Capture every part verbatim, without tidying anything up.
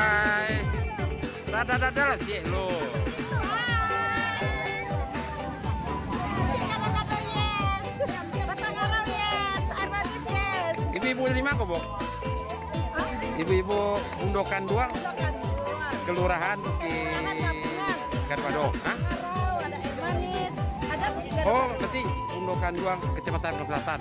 Hai. Dada-dada lah, ciek lo. Ibu-ibu dari mana, Bu? Ibu-ibu Undo Kanduang, Kelurahan Bukit Gadung Mado. Hah? Oh, berarti Undo Kanduang, Kecamatan Selatan.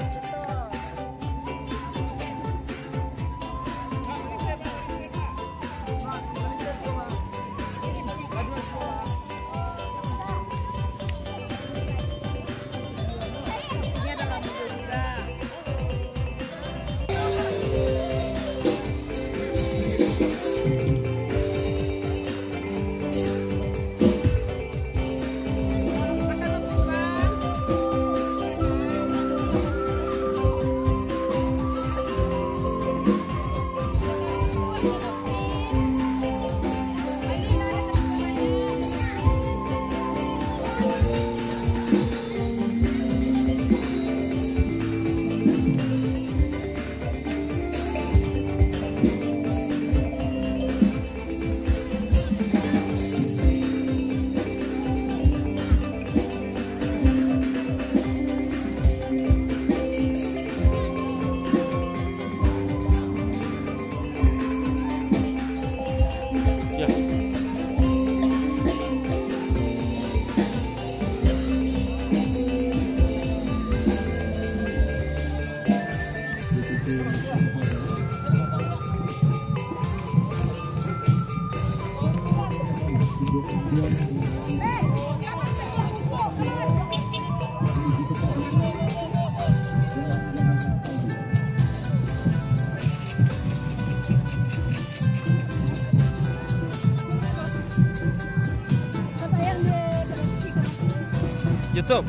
YouTube.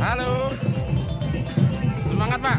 Halo. Semangat, Pak.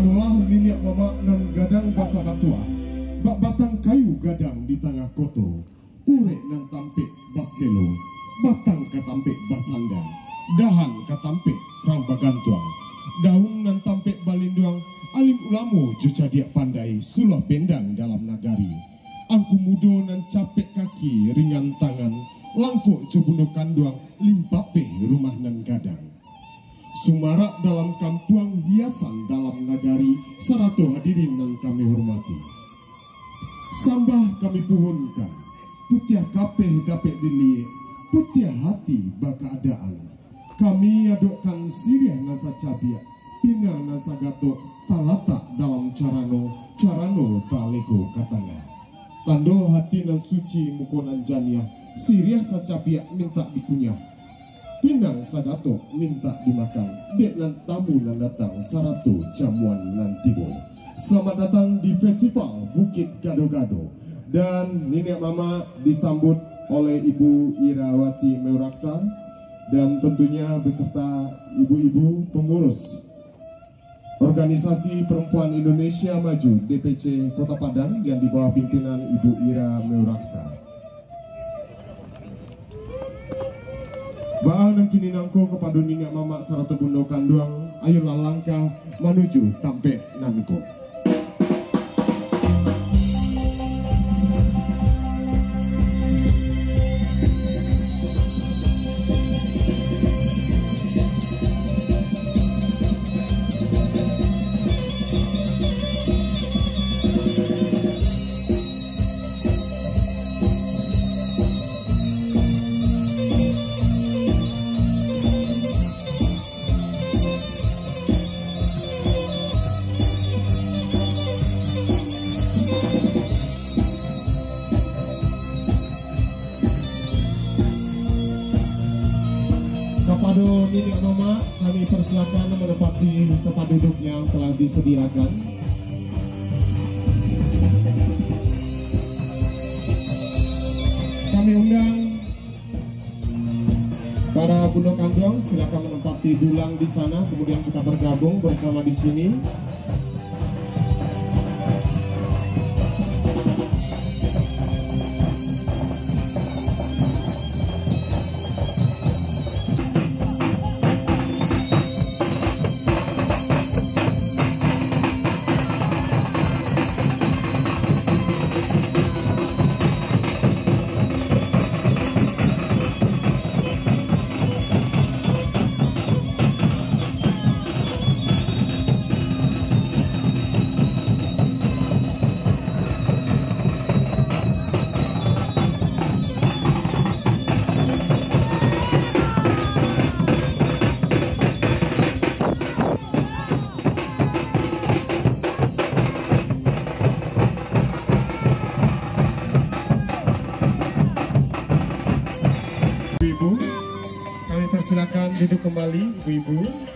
Lah niniak mamak nan gadang basabatuah, bak batang kayu gadang di tangah koto, urek nan tampek baselo, batang ka tampek basanda, dahan ka tampek rang bagantuang, daun nan tampek balinduang, alim ulamo jo cadiak pandai, suluah bendang dalam nagari. Angku mudo nan capek kaki, ringan tangan, langkok jo bundo kanduang, limpapeh rumah nan gadang. Sumarak dalam kampuang, hiasan dalam nagari, sarato hadirin nan kami hormati. Sambah kami puhunkan, putiah kapeh dapek diliek, putiah hati bakaadaan. Kami adokkan siriah nan sacabiak, pinang nan sagatok, talatak dalam carano, carano taleko ka tangah. Tando hati nan suci, muko nan janiah, siriah sacabiak mintak dikunyah. Pinang sagatok mintak dimakan, dek nan tamu nan datang, sarato jamuan nan tibo. Selamat datang di Festival Bukit Gado-Gado. Dan niniak mamak disambut oleh Ibu Irawati Meuraksa, dan tentunya beserta ibu-ibu pengurus Organisasi Perempuan Indonesia Maju, D P C, Kota Padang yang di bawah pimpinan Ibu Ira Meuraksa. Baa nan kini nangko kapado niniak mamak sarato bundo kanduang, ayolah langkah manuju tampek nangko. Kapado niniak mamak, kami persilakan menempati tempat duduk yang telah disediakan. Kami undang para bundo kanduang, silakan menempati dulang di sana, kemudian kita bergabung bersama di sini. Ibu-ibu, kami persilakan duduk kembali, ibu-ibu.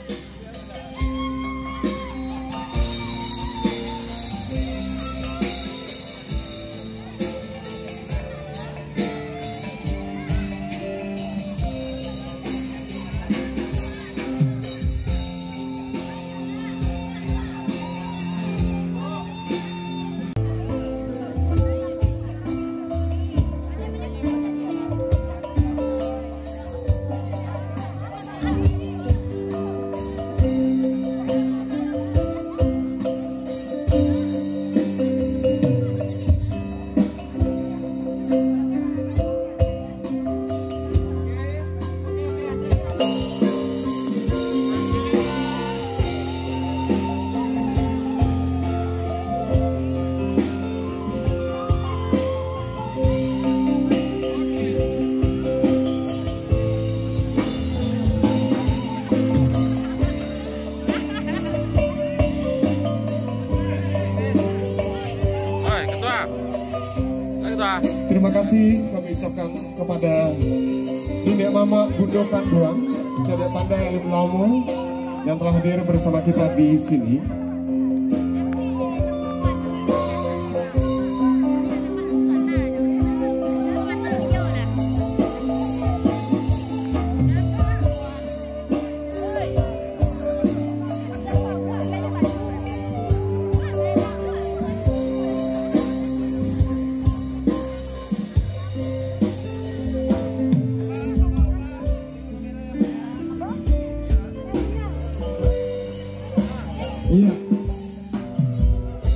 Oi, ketua. Oi, ketua. Terima kasih kami ucapkan kepada niniak mamak bundo kanduang, cadiak pandai alim ulamo yang telah hadir bersama kita di sini.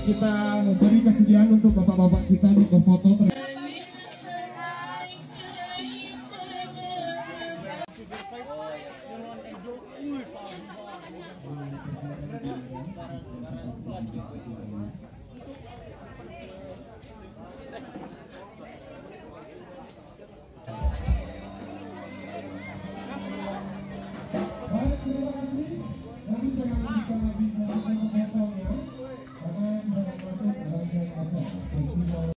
Kita beri kesediaan untuk bapak-bapak kita untuk berfoto ter- Baik, terima kasih. Kami jangan lupa